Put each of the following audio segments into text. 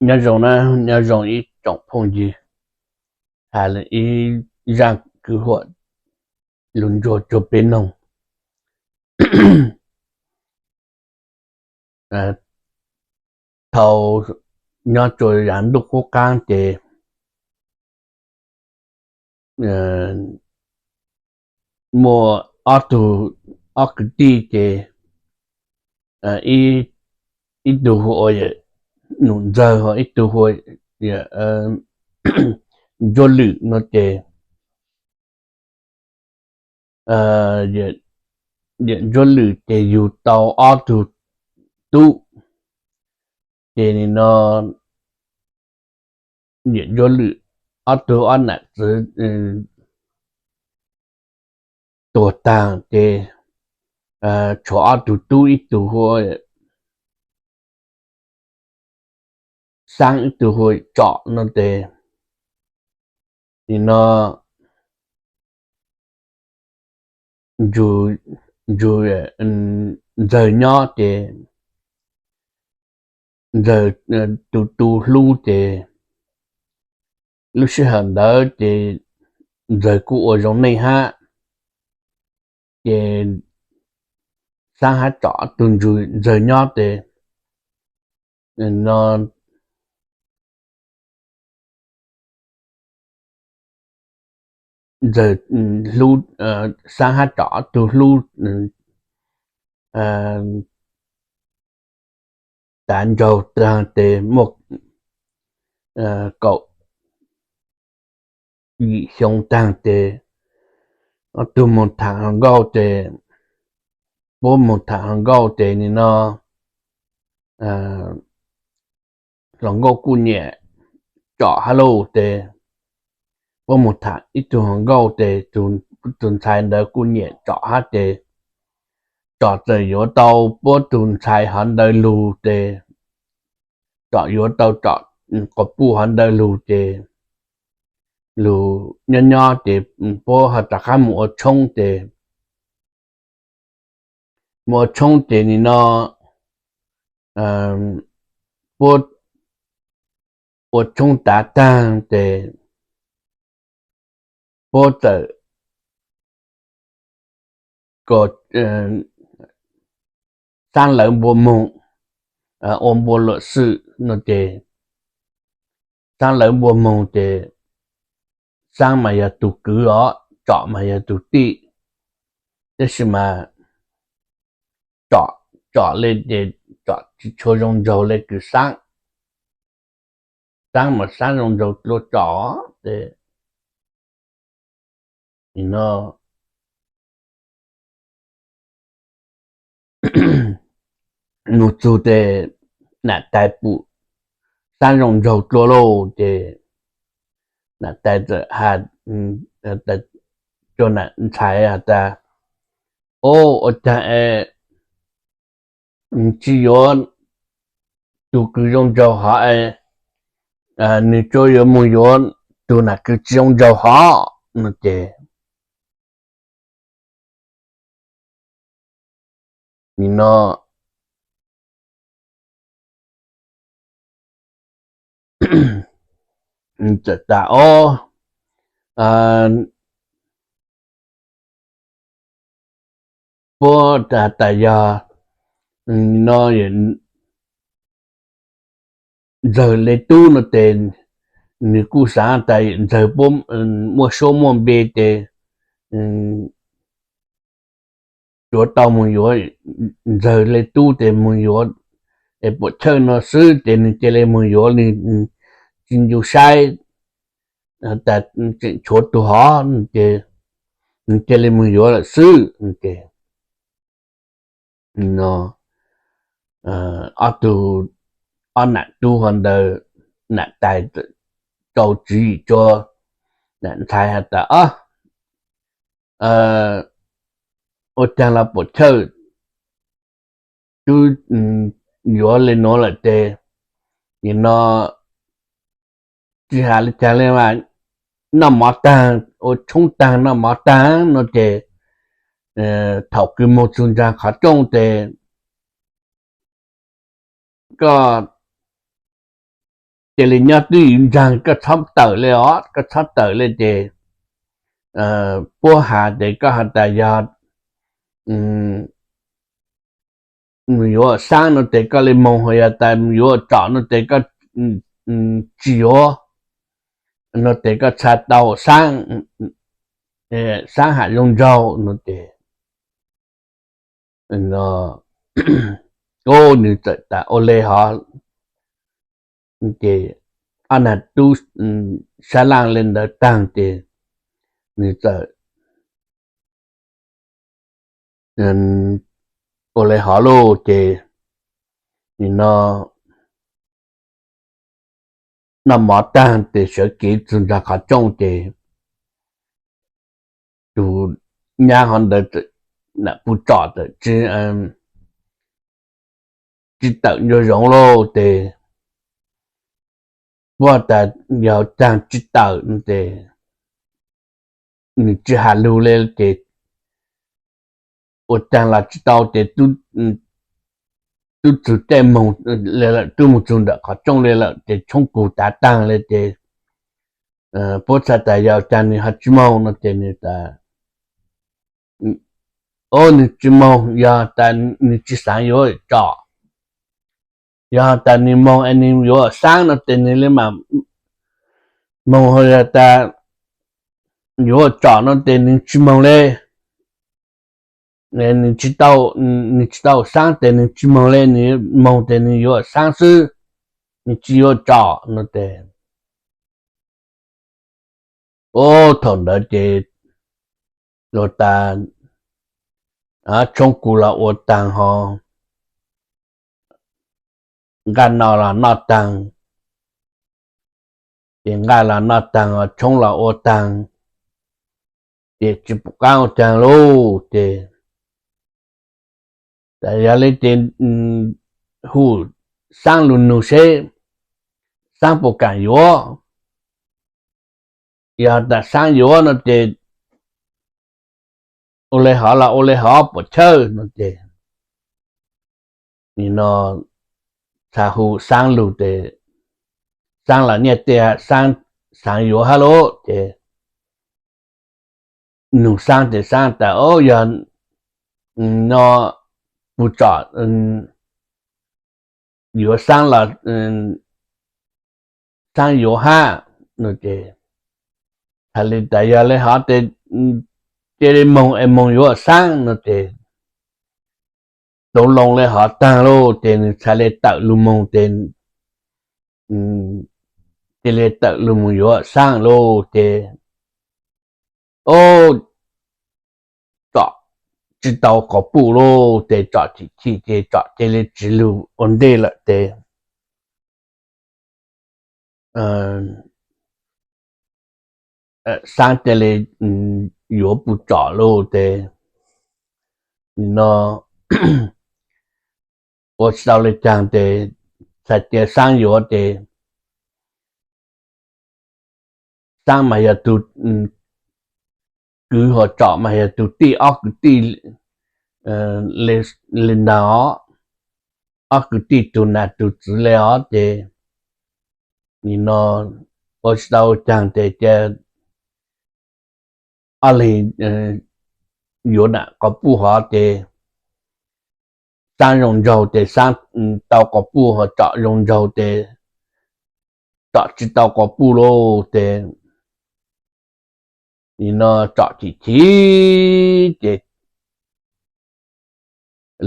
Nyob zoo na, nyob zoo ib tsoom phooj ywg, hais ib zaj kwv huam lus ntsuag rua peb noog. Thaum nyob rua yav ntuj qub qaab ces muaj ob tug, ob kwv tij ces ib tug hu ua Num Ntxawg, ib tug hu ua Ntsuab Lwm no ces Yawm Ntsuab Lwm ces yug tau ob tug tub, ces nim no Yawm Ntsuab Lwm ob tug ob nam txwv tuag taag ces tshuav ob tug tub, ib tug hu ua Xaab, ib tug hu ua Tsom no ces nim no nrug Ntxawg nyob ces Ntxawg tu tu hlub ces lub sij hawm ntawd ces Ntxawg kuj ua zoo neej hab, ces Xaab hab Tsom tug nrug Ntxawg nyob ces no Ntxawg hlub, Xaab hab Tsom ob tug hlub tav nraug taag ces muaj kaum yim xyoo taag ces ob tug moog tham hluas nkauj ces, puab moog tham hluas nkauj ces nim no hluas nkauj kuj nyiam Tsom hab lauj ces puab moog tham ib tug hluas nkauj ces tus ntxhais ntawd kuj nyiam Tsom hab ces Tsom txawm yuav tau puab tus ntxhais hov ntawd lug ces Tsom yuav tau Tsom quas puj hov ntawd lug ces lug nyob nyob ces puab ho rov qab moog ua tshoob ces, moog ua tshoob ces nim no puab ua tshoob tav taag ces puab txawm kom Xaab lawv npua moog ua npua luam xwm no ces Xaab lawv npua moog ces Xaab mas yog tus kwv os, Tsom mas yog tus tij, tab sis mas Tsom, Tsom le ces Tsom tsis tshua zoo nraug le kws Xaab. Xaab mas Xaab zoo nraug dlua Tsom ces nim no moog txug ces nam tais pum Xaab zoo nraug dlua lauj ces nam tais txawm has rua nam ntxhais has tas, o, ua caag es tsis yuav tus kws zoo nraug hov es nwg tsuas yuav moog yuav tus nam kws tsis zoo nraug hov no ces nim no txawm tas, o, puab tas yog no Ntxawg le tub no ces nwg kuj xaav tas Ntxawg puab muaj suab muaj npe ces tsuav tau moog yuav Ntxawg le tub ces moog yuav es puam chawj no xwb ces nwg cia le moog yuav, nwg tsis ncu saib tas tseem tshuav tug hov ces nwg cia le moog yuav lawm xwb ces no ob tug, ob nam tub hov ntawd, nam tais rau tswv yim tsua nam ntxhais has tas, o, ua caag los puam chawj, tub yuav le nuav lawm ces nim no tsis has le caag le mas noj mov taag, ua tshoob taag noj mov taag no ces thaum kws moog txug nraag qhov rooj ces koj cia li nyob twj ywm ntseeg, koj txhob tawm li os, koj txhob tawm li ces puab has ces koj has tas yog mus yuav xaab no ces koj li moog, ho yog tas mus yuav tsom no ces koj tsis yuav no ces koj txha tau xaab, xaab ham zoo nraug no ces, o, nws txawm tas ua le hov ces ob nag tub sab laj le ntawd taag ces nws txawm ua le hov lauj ces nim no noj mov taag ces sawv kev txug nraag qhov rooj ces tus nyab hov ntawd, nam puj tsom tawm tsis tawm ncua zoov lauj ces puab tas yog taag tsis tawm no ces nws tsis has lug le ces ua taag los tsis tau ces tub txug caij moog le lawm, tub moog txug ntawm qhov rooj le lawm ces tshoob kug tav taag le ces puab txhais tas yog caag nws ho tsis moog no ces nws tas, o, nws tsis moog, yog tas nws tsis xaav yuav tsom, yog tas nws moog es nws yuav xaab no ces nws li mam moog, ho yog tas yuav tsom no ces nws tsis moog le, nws tsis tau, nws tsis tau xaab ces nws tsis moog le, nws moog ces nws yuav xaab xwb, nws tsis yuav tsom no ces o, thaum ntawd ces luag tas tshoob kug los ua taag ho nqaj no los noj taag, ces nqaj los noj taag ho tshoob los ua taag, ces tsis pum qaab ua caag lauj ces tas yog le ces hu xaab lug nug seb xaab puas kaam yuav, yog tas xaab yuav no ces ua le hov los ua le hov puas chawj no ces nim no txha hu xaab lug ces xaab los niaj tiag, xaab xaav yuav hab lauj ces nug xaab ces xaab tas o, yog no puj tsom yuav xaab los xaab yuav hab no ces txha le tas yog le hov ces cia li moog es moog yuav xaab no ces tau loo le hov taag lauj ces nws txha le tawm lug moog ces cia li tawm lug moog yuav xaab lauj ces o, tsom tsis tau quas puj lauj ces tsom chim chim ces tsom cia li tsis lug ua ntej lawm ces xaab cia li yuav puj tsom lauj ces nim no ua tsis tau le caag ces txha cia xaab yuav ces xaab mas yog tug kwv ho tsom mas yog tug tij, ob kwv tij le ntag, ob kwv tij tug nam tug txwv le os ces nim no ua tsis tau caag ces cia ob leeg yuav nam quas puj hov ces xaab zoo nraug ces xaab tau quas puj ho tsom zoo nraug ces tsom tsis tau quas puj lauj ces nim no tsom chim chim ces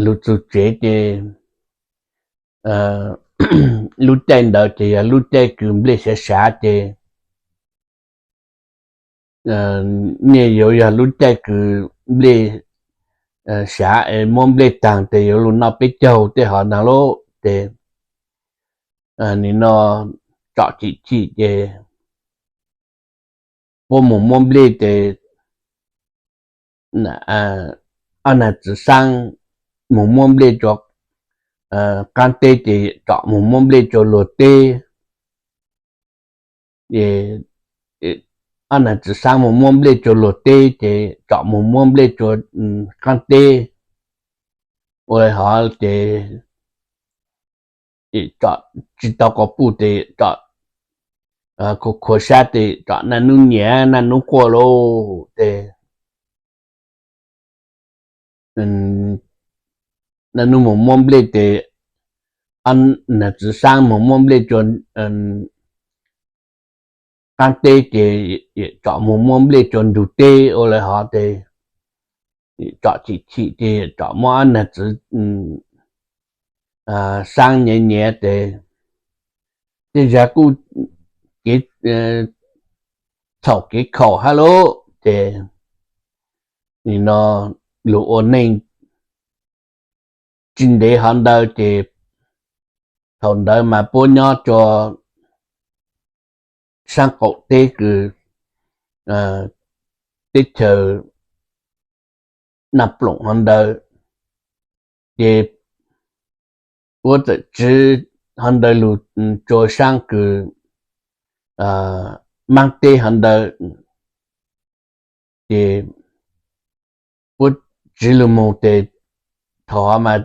lug txug tsev ces lub caij ntawd ces yog lub caij kws nplej sav sav ces nej yuav yog lub caij kws nplej sav es muab nplej taag ces yuav lug noj peb caug tej hov ntag lauj ces nim no tsom chim chim ces puab mus muab nplej ces ob nag txwv xaab mus muab nplej rua qaab teb ces tsom mus muab nplej rua luag teb. Ob nag txwv xaab mus muab nplej rua luag teb ces tsom mus muab nplej rua qaab teb. Ua le hov ces tsom tsis tau quas puj tes tsom khuav khuav sab tes tsom naj nub nyiav naj nub quaj lauj tes naj nub mus muab nplej tes, nag txwv xaab mus muab nplej rua qaab teb ces tsom mus muab nplej rua ntug teb ua le hov tes tsom chim chim ces tsom muab ob nag txwv xaab nyiav nyiav tes tej zag kuj kev txhaum kev khaum hab lauj ces nim no lug ua neej tsis ntev hov ntawd ces thaum ntawd mas puab nyob rua saab qaum teb kws teb chaws Naj Ploom hov ntawd ces puab txawm tsiv hov ntawd lug rua saab kws maab teb hov ntawd ces puab tsiv lug moog tes thaum hov mas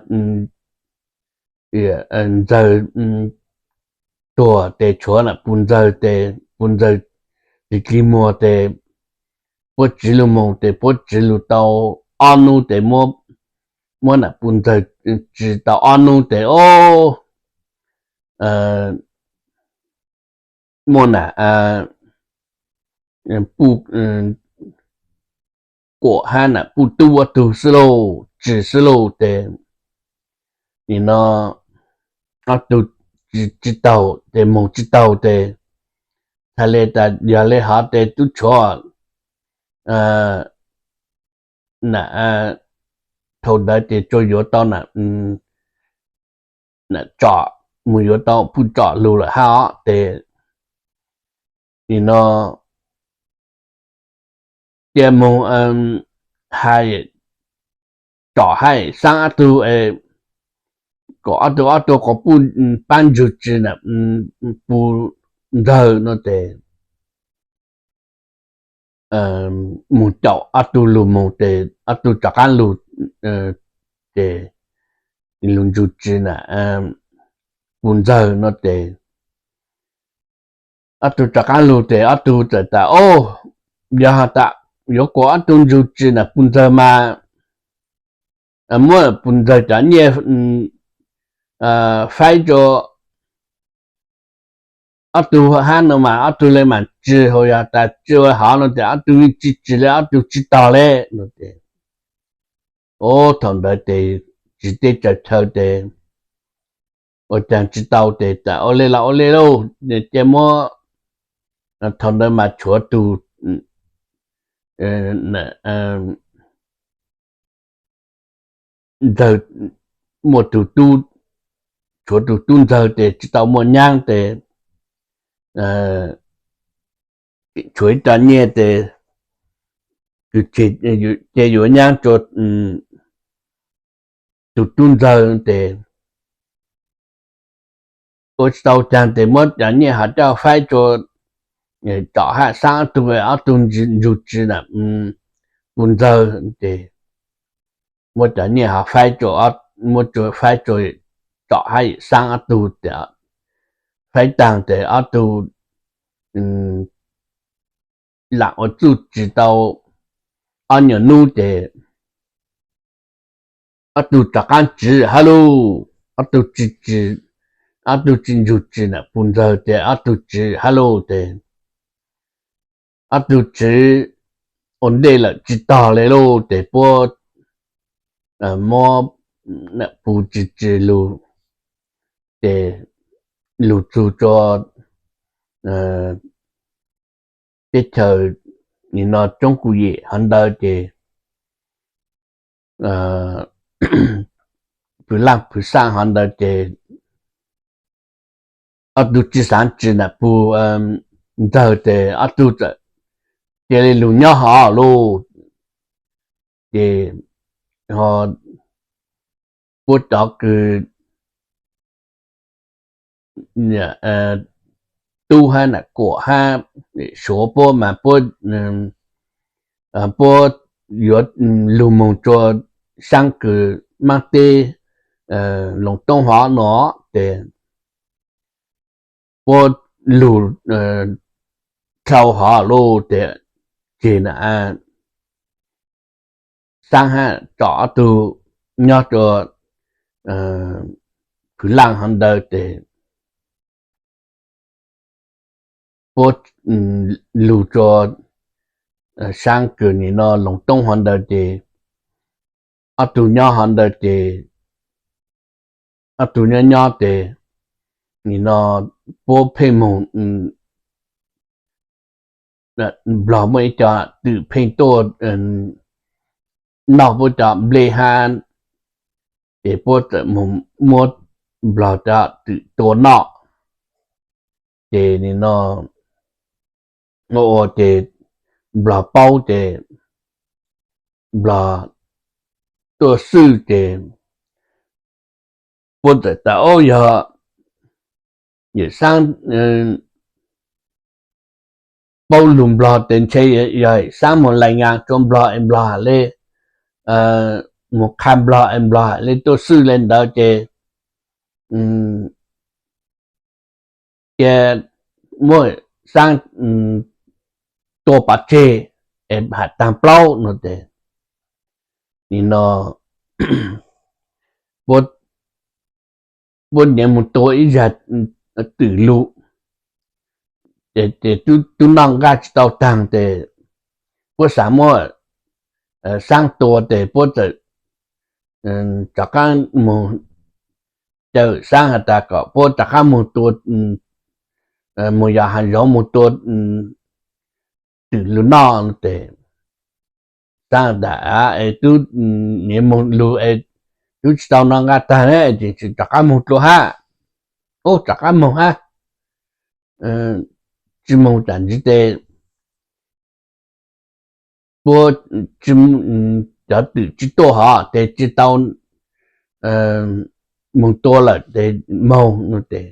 Ntxawg tuag tes tshuav nam Pus Ntxawg tes Pus Ntxawg tsis dlig muag tes puab tsiv lug moog tes puab tsiv lug tau ob nub tes muab nam Pus Ntxawg tsi tau ob nub tes o muaj nam Puj Kuam hab nam Puj Tub ob tug xwb lauj, tsi xwb lauj tes nim no ob tug tsi taug tes moog tsi taug tes txhais le tas yog le hov tes tub tshuav nam thaum ntawd tes tsuas yuav tau nam tsom mus yuav tau Puj Tsom lug lawm hab os tes nim no cia moog hais Tsom hab Xaab ob tug kom ob tug ob tug quas puj paab ntsug tsi nam Pus Ntxawg no tes mus caum ob tug lug moog tes ob tug rov qaab lug tes lug ntsug tsi nam Pus Ntxawg no tes ob tug rov qaab lug tes ob tug txawm tas o yog tas yuav kuas ob tug ntsug tsi nam Pus Ntxawg mas muab Pus Ntxawg cov nyiaj faib rua ob tug hab no mas ob tug le mas tsi hos yog tas tsi ua hov no tes ob tug yeej tsi tsi le ob tug tsi taug le no tes o thaum ntawd tes tsi teb tsaws chaw tes ua caag tsi tau tes tas ua le los ua le lauj cia muab thaum ntawd mas tshuav tug Ntxawg muaj tug tub, tshuav tug tub Ntxawg tes tsi tau muaj nyaab tes tshuav ib co nyiaj tes kws ces yuav nyaab rua tug tub Ntxawg tes ua tsi tau caag tes muab cov nyiaj hov coj faib rua Tsom hab Xaab ob tug, ob tug ntsug tsi nam Pus Ntxawg tes muab cov nyiaj hov faib rua, muab faib rua Tsom hab Xaab ob tug tes faib taag tes ob tug lam ua txuj tsi tau ob nyuas nub tes ob tug rov qaab tsiv hab lauj, ob tug tsi, ob tug tsi ntsug tsi nam Pus Ntxawg tes ob tug tsiv hab lauj tes ob tug tsiv ua ntej lawm tsi tog le lauj tes puab muab nam Pus tsi tsi lug tes lug txug rua teb chaws nim no Coob Kuj Yim hov ntawd ces Pws Laaj Pws Xaaj hov ntawd ces ob tug tsi xaav tsi nam Pus Ntxawg tes ob tug txawm cia li lug nyob hov lauj. Ces ho puab cov kws tub hab nam Kuam hab Suav puab mas puab, puab yuav lug moog rua saab kws maab teb Loos Toob hov no ces puab lug dlhau hov lug tes, ces na Xaab hab tsom ob tug nyob rua Phwv Laaj hov ntawd tes puab lug rua Xaab kws nim no Loos Toob hov ntawd ces ob tug nyob hov ntawd ces ob tug nyob nyob tes nim no puab pheej moog, nplog muaj ib co twm pheej tuaj noj puab cov nplej hab, ces puab txawm moog muab nplog cov twm tua noj. Ces nim no ua ua ces nplog paub ces nplog tuaj xwb ces puab txawm tas, Ob, yog yawm Xaab paub lug nplog tes ntshe yog Xaab moog lais nyaas rua nplog es nplog le, moog qha nplog es nplog le tuaj xwb le ntawd ces cia muab Xaab tua pov tseg es has taag plaub no tes nim no puab niam moog tua ib zag twm lug, ces tub noj nqaj tsi tau taag tes puab xav muab Xaab tua tes puab txawm rov qaab moog caw Xaab has tas kom puab rov qaab moog tua, moog yos hav zoov moog tua twm lug noj tes Xaab tas, Tub niam moog lug es tub tsi tau noj nqaj taag ne, ces rov qaab moog dlua hab. Ub, rov qaab moog hab. Tsi moog tam ntsis tes puab, cov twm tsi tuaj hov tes tsi tau moog tua lawm tes moog no tes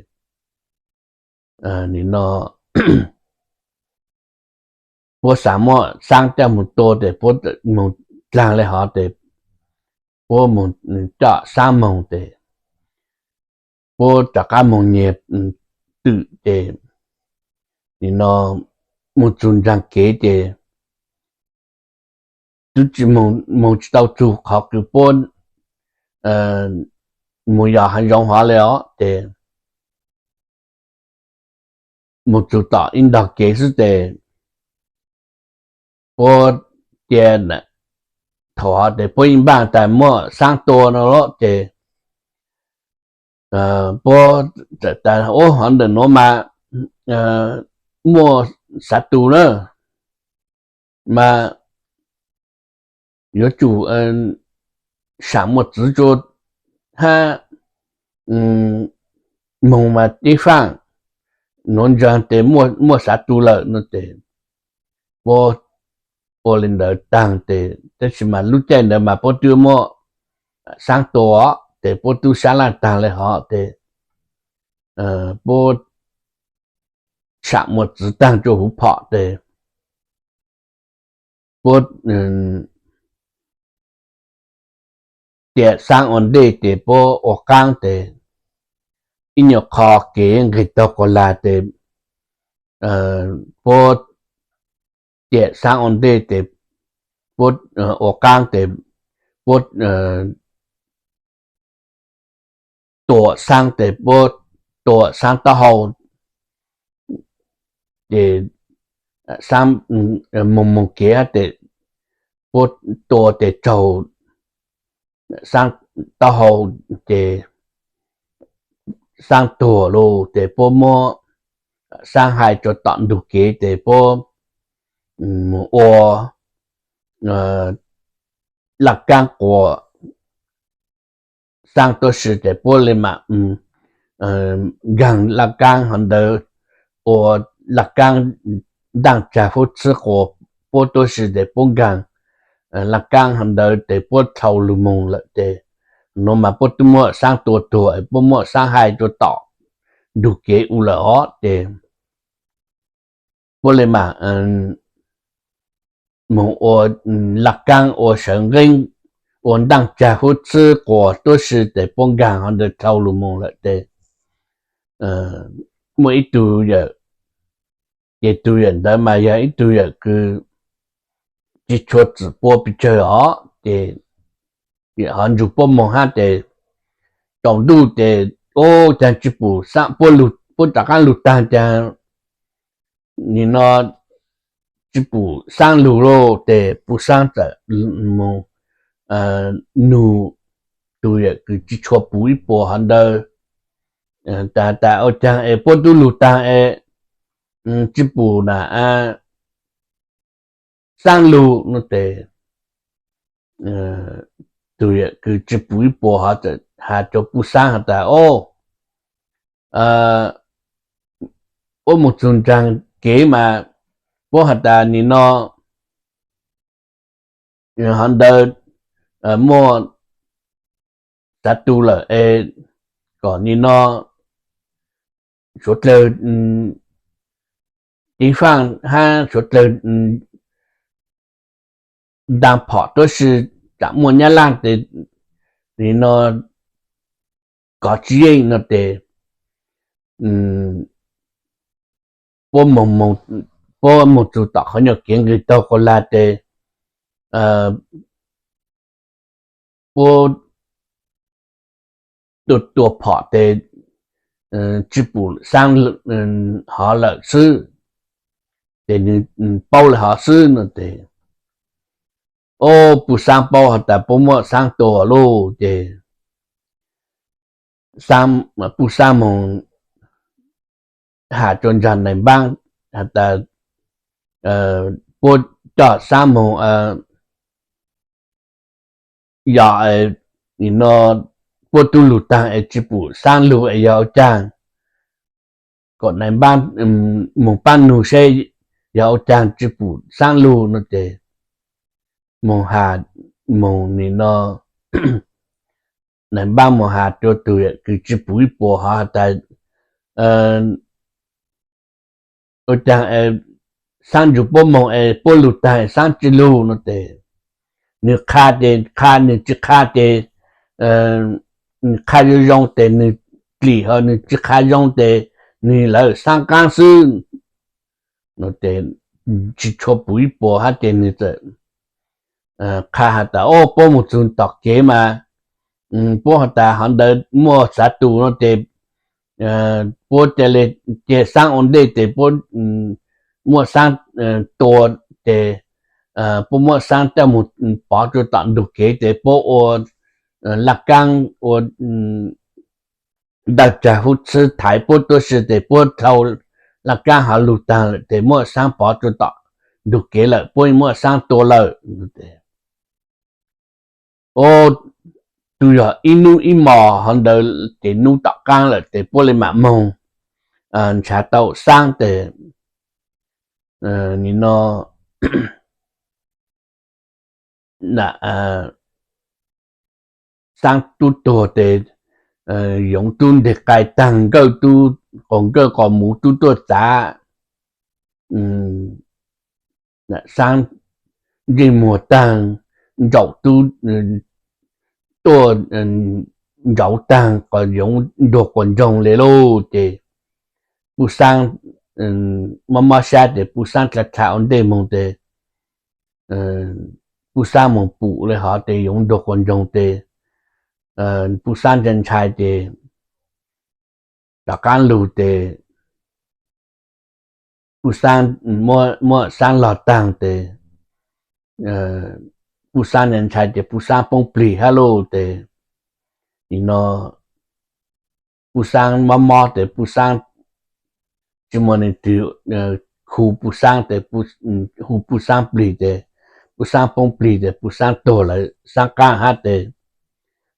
nim no puab xav muab Xaab coj moog tua tes puab moog dlaag le hov tes puab moog coj Xaab moog tes puab rov qaab moog nyiag twm ces nim no moog txug nraag kev ces tub tsi moog tsi tau txug qhov kws puab moog yos hav zoov hov le os ces moog txug tom ib ntog kev xwb tes puab cia, thaum hov tes puab yeej npaaj tas muab Xaab tua no lawm ces puab txawm tas, Ub, hov ntawm nuav mas muaj xav tus na, mas yuav tsum sam muaj txwv tsua hab moog mas tib faaj nuav ntsaag tes muaj xav tus lawm no ces puab ua le ntawd taag tes tab sis mas lub caij ntawd mas puab twb muab Xaab tua tes puab tub sab laj taag le hov tes puab sam muaj txwv taag rua huv phom tes puab cia Xaab ua ntej tes puab ua qaab tes ib nyuag qho kev nqis taug quas lag tes puab cia Xaab ua ntej tes puab ua qaab tes puab tua Xaab tes puab tua Xaab taub hau ces Xaab moog moog kev hab tes puab tua tes raug Xaab taub hau ces Xaab tuag lug tes puab muab Xaab hais rua tom ntug kev tes puab moog ua laj kaab quas Xaab tuab si tes puab le maam nkaag laj kaab hov ntawd ua laj kaab ntaaj tsag fub txhib quas puab tuab si tes puab nkaag laj kaab hov ntawd tes puab dlhau lug moog lawm tes nuav mas puab twb muab Xaab tua tuag es puab muab Xaab hais rua tom ntug kev u lawm os ces puab le maam moog ua laj kaab ua sawv nqeeb ua ntaaj tsag fub txhib quas tuab si tes puab nkaag hov ntawd dlhau lug moog lawm tes muaj ib tug yawm, ces tus yawm ntawd mas yog ib tug yawm kws tsis tshua txwm pua pes tsawg os, ces ho ntsug puab moog hab ces tsaus ntuj ces ua caag tsis pum, puab rov qaab lug taag caag nim no tsis pum Xaab lug lawm ces Pu Xaab txawm moog nug tus yawm kws tsis tshua pum ib puas hov ntawd tas tas ua caag es puab tub lug taag es tsis pum na Xaab lug no ces tus yawm kws tsis pum ib puas hov txawm has rua Pu Xaab has tas, o, puab moog txug nraag kev mas puab has tas nim no hov ntawd muaj xav tu lawm es kom nim no suav dlawg ceev faaj hab suav dlawg ntaag phom tuab si, tsam muaj nyab laaj tes nim no kov tsis yeej no tes puab moog txug tom qhov nyuas kev nqis taug quas lag tes puab tua tua phom tes tsis pum Xaab hov lawm xwb, ces nwg paub le hov xwb no ces, o, Pu Xaab paub has tas puab muab Xaab tua lawm ces Pu Xaab moog has rua nraag Nais Npaab has tas puab coj Xaab moog, yog nim no puab tub lug taag es tsis pum Xaab lug es yog ua caag, kom Nais Npaab moog paab nug seb yog ua caag tsis pum Xaab lug no ces moog has, moog nim no Nais Npaab moog has rua tug yawm kws tsis pum ib puas hov has tas ua caag Xaab nrug puab moog es puab lug taag Xaab tsis lug no ces nwg qha ces qha, nwg tsis qha ces, nwg qha zoo zoo ces nwg dlim, ho nwg tsis qha zoo ces nwg lawv Xaab qaab xwb no ces tsis tshua pum ib puas hab ces nwg txawm qha has tas, o, puab moog txug tom kev mas puab has tas hov ntawd muaj xav tu no ces puab ca le cia Xaab ua ntej ces puab muab Xaab tua ces puab muab Xaab coj moog pov rua tom ntug kev ces puab ua laj kaab ua ntawj tsag hub txhwb thaiv puab tuab si ces puab dlhau laj kaab hov lug taag lawm ces muab Xaab pov rua tom ntug kev lawm, puab muab Xaab tua lawm. O, tub yog ib nub ib mos hov ntawd ces nub tom qaab lawm ces puab le maam moog nrhav tau Xaab tes nim no Xaab tub tuag tes Yoov tub nteg qai taag, Nkawj tub, quas Nkawj quas muv tub tuaj txav Xaab ntsej muag taag, Ntsaum tub tuaj ntsauv taag, quas Yoov ntuag quas ntsoog le lauj ces Pu Xaab mob mob sab ces Pu Xaab dlha dlha ua ntej moog tes Pu Xaab moog pum le hov tes Yoov ntuag quas ntsoog tes Pu Xaab ntshai ntshai ces rov qaab lug tes Pu Xaab muab Xaab log taag tes Pu Xaab ntshai tes Pu Xaab poob plig hab lauj tes nim no Pu Xaab mob mob tes Pu Xaab tsis muaj leej twg hu Pu Xaab tes hu Pu Xaab plig tes Pu Xaab poob plig tes Pu Xaab tuag lawm Xaab qaab hab tes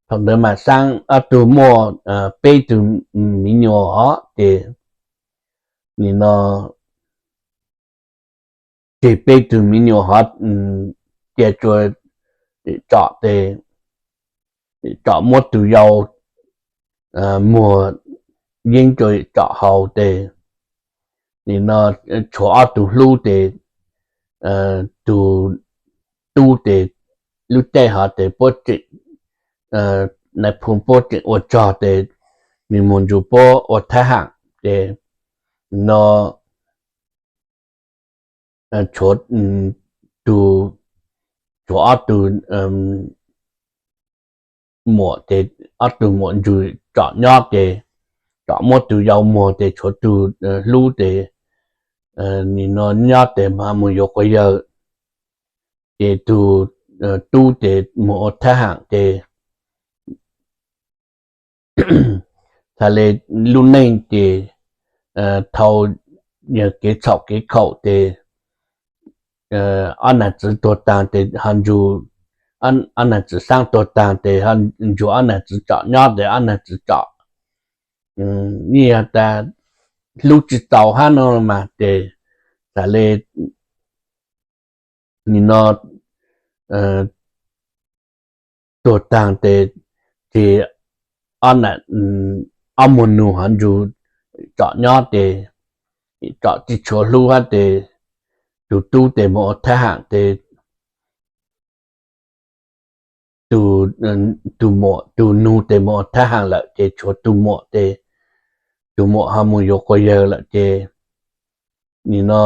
thaum ntawd mas Xaab ob tug muaj peb tug miv nyuas hov ces nim no ces peb tug miv nyuas hov cia tsua Tsom tes Tsom muab tug yau muag yeeb rua Tsom haus tes nim no tshuav ob tug hlub tes tug tub tes lub caij hov tes puab tseem, nais phoo puab tseem ua tsog tes nws moog nrug puab ua thab ham ces no tshuav tug, tshuav ob tug muam ces, ob tug muam ntsuag tsom nyob ces, tsom muab tug yau muag ces tshuav tug hlub ces nim no nyob ces mus yuav quas yawg. Ces tug tub ces mus ua thab ham ces txhais le lub neej ces thaus yog kev txhaum kev khaum ces ob nam txwv tuag taag ces ho ntsug, ob nam txwv xaab tuag taag ces ho ntsug ob nam txwv tsom nyob ces ob nam txwv tsom, yog tas hlub tsi txaus hab no mas ces txhais le nim no tuag taag ces, ces ob muag nug ho ntsug tsom nyob ces tsom tsi tshua hlub hab ces tug tub ces mus ua thab ham ces tug, tug muam, tug nug ces mus ua thab ham lawm ces tshuav tug muam ces tug muam ho mus yuav quas yawg lawm ces nim no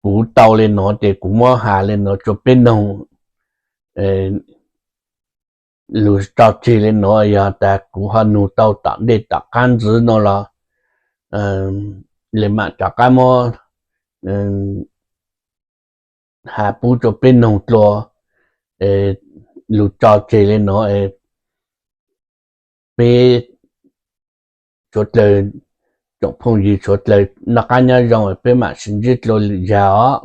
kuv tau le nuav ces kuv muab has le nuav tsua peb noog. Lug tso tseg le nuav, yog tas kuv ho nug tau tom ntej tom qaab ntxiv no los le maam rov qaab muab has pub tsua peb noog dlua. Lug tso tseg le nuav, peb suav dlawg, tsoom phooj ywg suav dlawg noj qaab nyob zoo, peb maam sib ntsib dlua lwm zag os.